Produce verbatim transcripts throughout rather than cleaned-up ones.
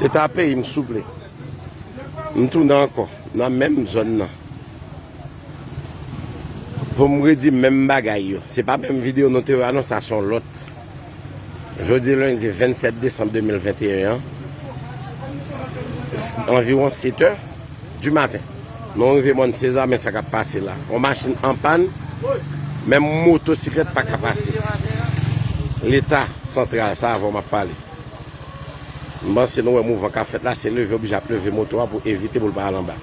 Leta peyi m, souple. M tounen ankò nan menm zòn nan. Pou m redi menm bagay yo. Se pa menm videyo nou te wè a non, sa se yon lòt. Jodi lendi vennsèt desanm de mil venteyen an, anviwon sèt è di maten, nou rive Mòn Seza, men sa k ap pase la. Yon machin an pàn, menm motosiklèt pa ka pase. Leta santral, sa avè w m ap pale. M panse nou wè mouvman k ap fèt la, se leve oblije ap leve moto a pou evite pou l pa al anba.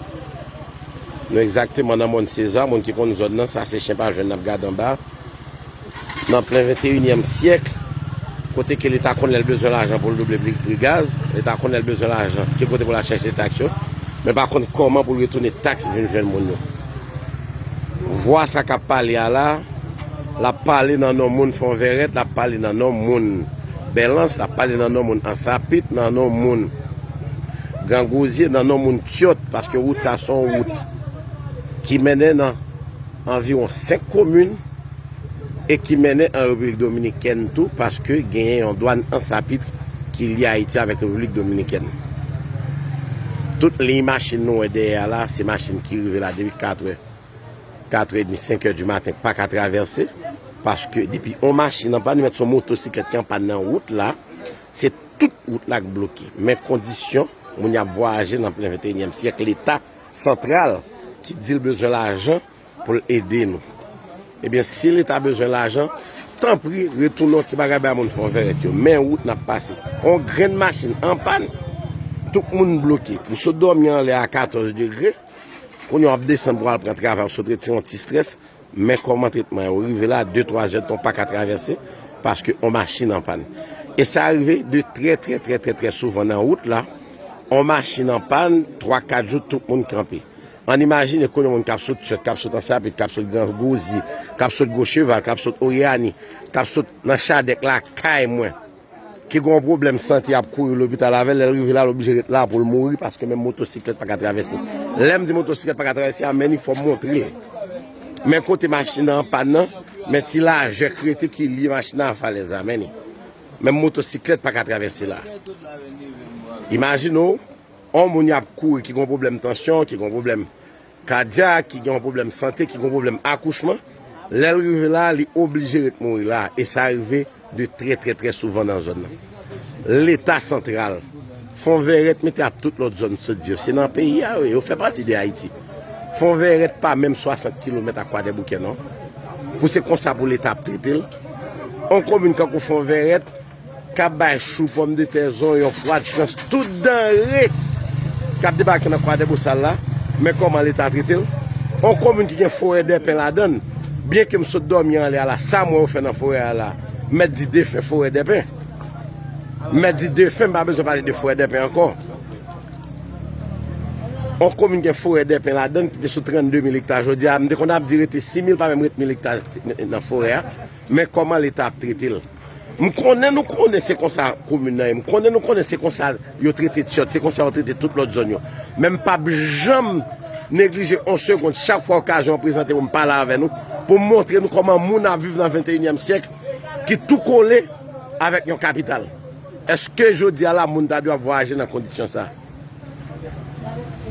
Nou egzakteman nan Mòn Seza, moun ki konn zòn nan, sa se chen pa jwenn n ap gade anba. Nan plen venteyinyèm syèk, kote ke leta konn lè l bezwen lajan pou l double pri, pri gaz, leta konn lè l bezwen lajan, ki kote pou l al chèche taks yo, men pa konn kòman pou l retounen taks vin jwenn moun yo. Vwa sa k ap pale a la, l ap pale nan non moun Fonvèrèt, l ap pale nan non moun Bèlans, l ap pale nan non moun Ansapit, nan non moun Gran Gwozye, nan non moun Tyòt, paske wout sa se yon wout ki mennen nan anviwon senk komin e ki mennen an Repiblik Dominikèn tou, paske genyen yon dwàn Ansapit ki lye Ayiti avèk Repiblik Dominikèn. Tout liy machin nou wè dèyè a la, se machin ki rive la depi kat è, kat è edmi, senk è di maten, pa ka travèse, paske depi yon machin an pàn, mèt se yon motosiklèt ki an pàn nan wout la, se tout wout la k bloke. Men kondisyon moun y ap vwayaje nan plen venteyinyèm syèk, leta santral ki di l bezwen lajan pou l ede nou. Ebyen, si leta bezwen lajan, tanpri, retounen yon ti bagay bay moun Fonvèrèt yo. Men wout n ap pase. On grenn machin an pàn, tout moun bloke. M sot dòmi anlè a katòz degre. Kounye a w ap desann pou w al pran travay, w sot retire yon ti estrès. Men kòman tretman yo rive la, de, twa zè tan w pa ka travèse, paske on machin an pàn. E sa rive de trè, trè, trè, trè, trè souvan nan wout la. On machin an pàn, twa, kat jou, tout moun kanpe. Ann imajine kounye a moun k ap sot Tyòt, k ap sot Ansapit, k ap sot Gran Gwozye, k ap sot Gwo Cheval, k ap sot Oryani, k ap sot nan Chadèk lakay mwen, ki gen yon pwoblèm sante, y ap kouri lopital avè l, lè l rive la, l oblije ret la pou l mouri, paske menm motosiklèt pa ka travèse. Lè m di motosiklèt pa ka travèse a, men li fò m montre l. Men kote machin nan an pàn nan, men ti lajè krete ki lye machin nan a falèz la, men li. Menm motosiklèt pa ka travèse la. Imajine w, on moun y ap kouri ki gen yon pwoblèm tansyon, ki gen yon pwoblèm kadyak, ki gen yon pwoblèm sante, ki gen yon pwoblèm akouchman, lè l rive la, li oblije ret mouri la, e sa rive de trè, trè, trè souvan nan zòn nan. Leta santral, Fonvèrèt, mete ak tout lòt zòn sot di yo, se nan peyi a yo ye, yo fè pati de Ayiti. Fonvèrèt pa menm swasant kilomèt ak Kwadèboukè non. Pou se konsa pou leta ap trete l. On komin kankou Fonvèrèt, k ap bay chou, pòmdetè, zonyon, pwa de frans, tout danre k ap debake nan Kwadèbosal la, men kòman leta trete l. On komin ki gen forè dèpen ladan l, byenke m sot dòmi anlè a la, sa m wè yo fè nan forè a la, m mèt di defen forè dèpen. M mèt di defen, m pa bezwen pale de forè dèpen ankò. On komin gen forè dèpen ladan l ki te sou trannde mil ekta, jodi a, m te konn ap di rete sis mil, pa menm ret mil ekta nan forè a. Men kòman leta ap trete l. M konnen nou konnen se konsa komin nan ye. M konnen nou konnen se konsa yo trete Tyòt, se konsa yo trete tout lòt zòn yo. Men m p ap janm neglije on segonn, chak fwa okazyon an prezante pou m pale avè nou, pou m montre nou kòman moun ap viv nan venteyinyèm syèk ki tou kole avèk yon kapital. Èske jodi a la moun ta dwe ap vwayaje nan kondisyon sa?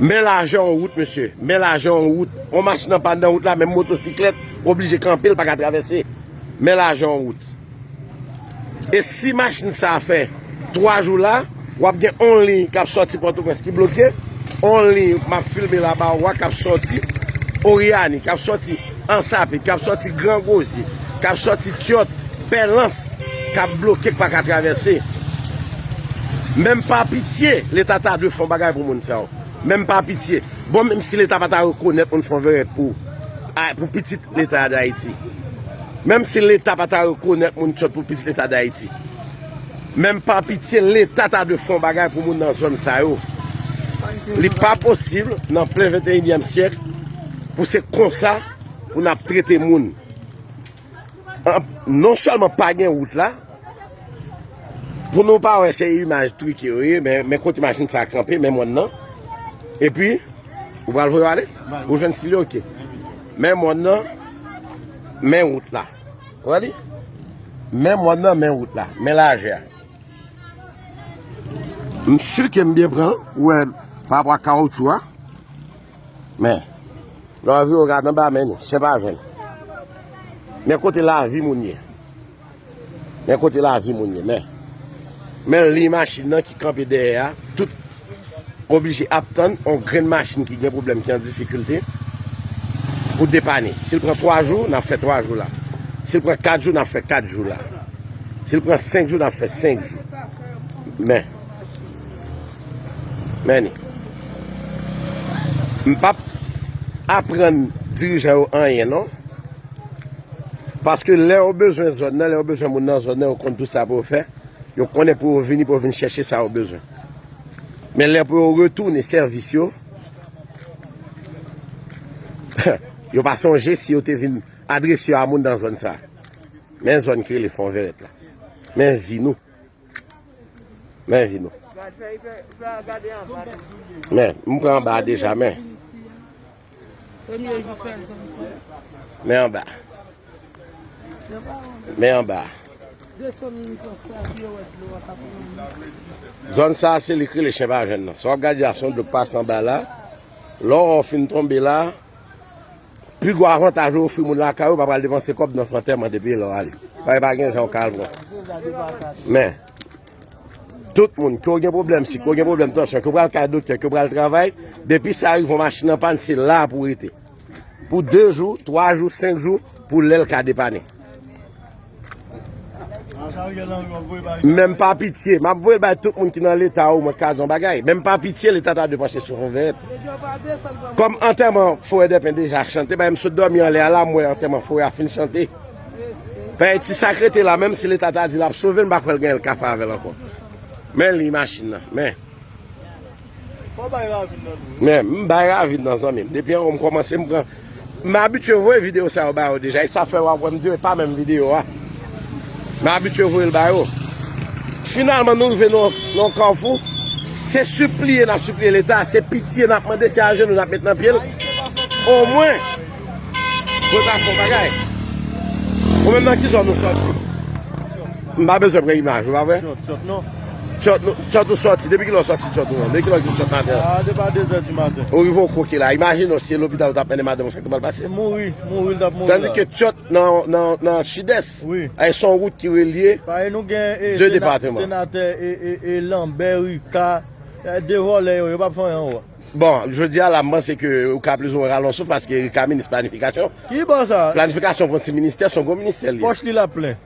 Men lajè yon wout, mesye. Men lajè yon wout. On machin an pàn nan wout la, menm motosiklèt oblije kanpe, l pa ka travèse. Men lajè yon wout. E si machin sa a fè twa jou la, w ap gen on liy k ap sòti Pòtoprens ki bloke, on liy m ap filme la ba ou a k ap sòti Oryani, k ap sòti Ansapit, k ap sòti Gran Gwozye, k ap sòti Tyòt, Pèlans, k ap bloke, k pa ka travèse. Menm pa pitye, leta ta dwe fè yon bagay pou moun sa yo. Menm pa pitye. Bon, menm si leta pa ta rekonèt moun Fonvèrèt pou, a, pou pitit leta Dayiti. Menm si leta pa ta rekonèt moun Tyòt pou pitit leta Dayiti. Menm pa pitye, leta ta dwe fè yon bagay pou moun nan zòn sa yo. Li pa posib nan plen venteyinyèm syèk pou se konsa pou n ap trete moun. An, non sèlman pa gen wout la, pou nou pa wè se imaj trike yo ye, men, men kote machin sa a kanpe, men mòn nan. Epi, ou pral voye yo ale? Ou jwenn sili, oke. Men mòn nan, men wout la. Ou wè li? Men mòn nan, men wout la, men lajè a. M si ke m byen pran l, ou wè, pa rapò a kawoutchou a. Men, lè w vire w gade anba men nou, chen pa jwenn. Men kote lavi moun ye. Men kote lavi moun ye, men. Men liy machin nan ki kanpe dèyè a, tout oblije ap tann on grenn machin ki gen pwoblèm, ki an difikilte, pou depane. Si l pran twa jou, n ap fè twa jou la. Si l pran kat jou, n ap fè kat jou la. Si l pran senk jou, n ap fè senk jou. Men, men ni. M p ap aprann dirijan yo anyen, non. Paske lè yo bezwen zòn nan, lè yo bezwen moun nan zòn nan, yo konn tout sa pou yo fè. Yo konnen pou yo vini, pou yo vin chèche sa yo bezwen. Men lè pou yo retounen sèvis yo, yo pa sonje si yo te vin adrese yo a moun nan zòn sa. Men zòn ki rele Fon Vèrèt la. Men vi nou. Men vi nou. Men, m pran anba a deja, men. Premye jou fè zòn sa. Men anba. Men anba. Desann konsa, pi yo wè dlo a pa pran. Zòn sa, se li k rele chen pa jwenn nan. Sa w ap gade a, se yon dlo k pase anba la. Lè w fin tonbe la, pi gwo avantaj ou ofri moun lakay ou, pa pral depanse kòb nan fè antèman depi lè w ale. Pa, pa gen jan w ka al pran. Men, tout moun, ke w gen pwoblèm sik, ke w gen pwoblèm tansyon, ke w pral kay doktè, ke w pral travay, depi sa rive yon machin nan pàn, se la pou w rete. Pou de jou, twa jou, senk jou, pou lè l ka depannen. Men m pa pitye, m ap voye l bay tout moun ki nan leta ou mwen ka di yon bagay. Men m pa pitye, leta ta dwe panche sou Fon Vèrèt. Kòm antèman Forèdèpen deja chante, bay m sot dòmi anlè a la, m wè antèman forè a fin chante. Pèyè ti sa k rete la, menm si leta ta di l ap sove l, m pa kwè l gen l ka fè avè l ankò. Men liy machin nan, men. Fò bay ravin nan tou. Men, m bay ravin nan, zanmi m. Depi anwo m kòmanse, m pran. M abitye voye videyo sa yo ba yo deja. E sa fè w ap wè m di yo, e pa menm videyo a. M abitye voye l ba yo. Finalman, nou rive nan, nan yon kafou. Se sipliye n ap sipliye leta, se pitye n ap mande, se ajenou n ap met nan pye l. Omwen, pou l ka fè yon bagay. Ou menm nan ki zòn ou sòti? M pa bezwen pran imaj, ou pa vre? Tchòt, tchòt, non. Tchòt, nou, tchòt ou sòti. Depi kilè w sòti tchòt ou an? Depi kilè w kite tchòt maten an? Ah, depi a de zè di maten. Ou rive w koke la. Imajine w si e lopital ou t ap mennen madanm ou, sa k te pral pase? Mouri, mouri, l t ap mouri la. Tandis ke tchòt nan, nan, nan sidès, wi, e se yon wout ki relye de depatman. Pa e nou gen, e, sena-, senatè, e, e, e Lanbè, Rika, e, de vòlè yo, yo p ap fè anyen ankò. Bon, jodi a la, m panse ke ou ka plizoumwen rale yon souf paske Rika minis planifikasyon. Ki bò sa? Planifikasyon pou yon ti ministè, se yon gwo ministè li ye. Pòch li la plen.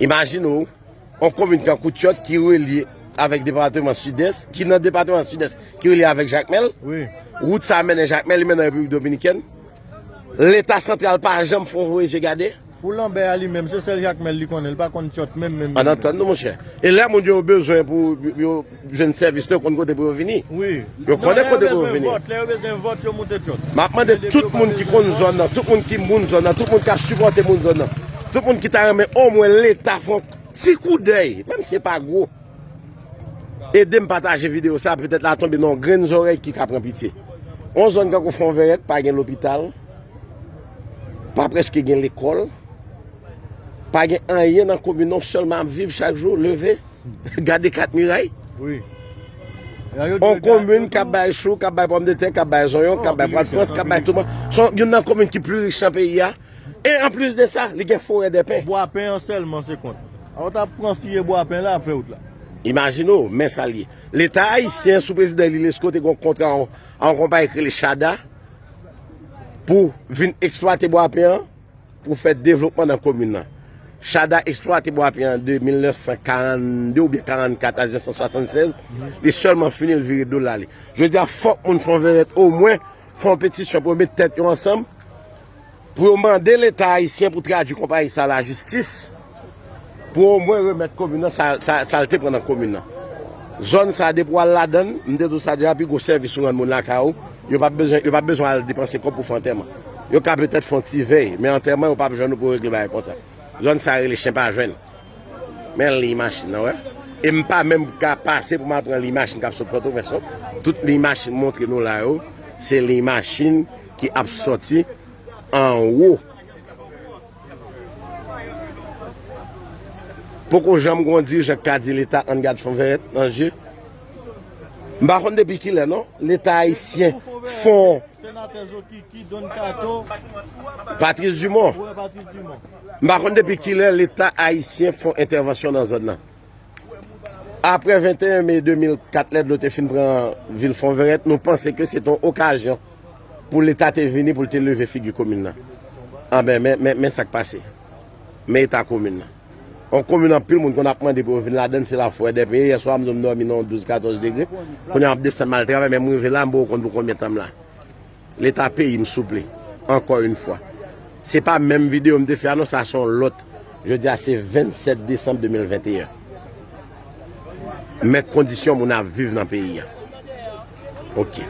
Imajine w, yon komin tankou Tchòt ki relye avèk depatman Sidès, ki nan depatman Sidès, ki relye avèk Jakmèl. Wi. Wout sa mennen Jakmèl, li mennen Repiblik Dominikèn. Leta santral pa janm fè yon voye je gade. Pou Lanbè a li menm, se sèl Jakmèl li konnen, li pa konn Tchòt menm, menm, menm. Ann antann nou, monchè. E lè moun yo bezwen pou yo jwenn sèvis, yo konn kote pou yo vini. Wi. Yo konnen kote pou yo vini. Non, lè yo bezwen vòt, lè yo bezwen vòt, yo moute Tchòt. M ap mande tout moun ki konn zòn nan, tout moun ki moun zòn nan, tout moun k ap sipòte moun zòn nan, tout moun ki ta renmen omwen leta fè yon ti koudèy, menm si se pa gwo, ede m pataje videyo sa, petèt l a tonbe nan yon grenn zòrèy ki ka pran pitye. Yon zòn tankou Fon Vèrèt, pa gen lopital, pa prèske gen lekòl, pa gen anyen nan komin nan, sèlman ap viv chak jou, leve, gade kat miray. Wi. On komin k ap bay chou, k ap bay pòmdetè, k ap bay zonyon, k ap bay pwa de Frans, k ap bay touman. Se youn nan komin ki pi rich nan peyi a. E anplis de sa, li gen forè dèpen. Bwa pen an sèlman se kont. A w ta pran siye bwa pen la, ap fè wout la. Imajine w, men sa l ye. Leta ayisyen, sou prezidan Eli Lescot, te gen yon kontra a yon konpayi ki rele Chada pou vin eksplwate bwa pen an, pou fè devlopman nan komin nan. Chada eksplwate bwa pen an de mil nèf san karannde oubyen karannkat a mil nèf san swasannsèz, li sèlman fini l vire do l ale. Jodi a, fòk moun Fon Vèrèt omwen fè yon petisyon pou yo met tèt yo ansanm, pou yo mande Leta ayisyen pou tradui konpayi sa a lajistis, pou omwen remèt komin nan sa, sa, sa l te pran nan komin nan. Zòn sa, depi w al ladan l, m te di w sa deja, pi gwo sèvis ou rann moun lakay ou, yo p ap bezwen, yo p ap bezwen al depanse kòb pou fè antèman. Yo ka petèt fè yon ti vèy, men antèman, yo p ap jwenn ou pou yo regle bagay konsa. Zòn sa rele chen pa jwenn. Men liy machin nan, wè. E m pa menm ka pase pou m al pran liy machin k ap sot Pòtoprens, non. Tout liy machin m montre nou la yo, se liy machin ki ap sòti anwo. Poko janm gen yon dirijan k ka di Leta ann gad Fon Vèrèt nan je. M pa konn depi kilè non, Leta ayisyen fon. Senatè Zokiki, Don Kato, Patrice Dumont. Wè, Patrice Dumont. M pa konn depi kilè Leta ayisyen fon entèvansyon nan zòn nan. Apre venteyen me de mil kat, lè dlo te fin pran vil Fonvèrèt, nou panse ke se te yon okazyon pou Leta te vini, pou l te leve figi komin nan. Anben, men, men, men sa k pase. Men eta komin nan. Yon komin anpil moun konn ap mande pou yo vin ladann, se la frèdè peye. Yèswa m di w m dòmi nan yon douz katòz degre. Kounye a m ap desann m al travay, men m rive la, m poko konn pou konbyen tan m la. Leta peyi m, souple. Ankò yon fwa. Se pa menm videyo m te fè a non, sa se yon lòt. Jodi a se vennsèt desanm de mil venteyen. Men kondisyon moun ap viv nan peyi a. Ok.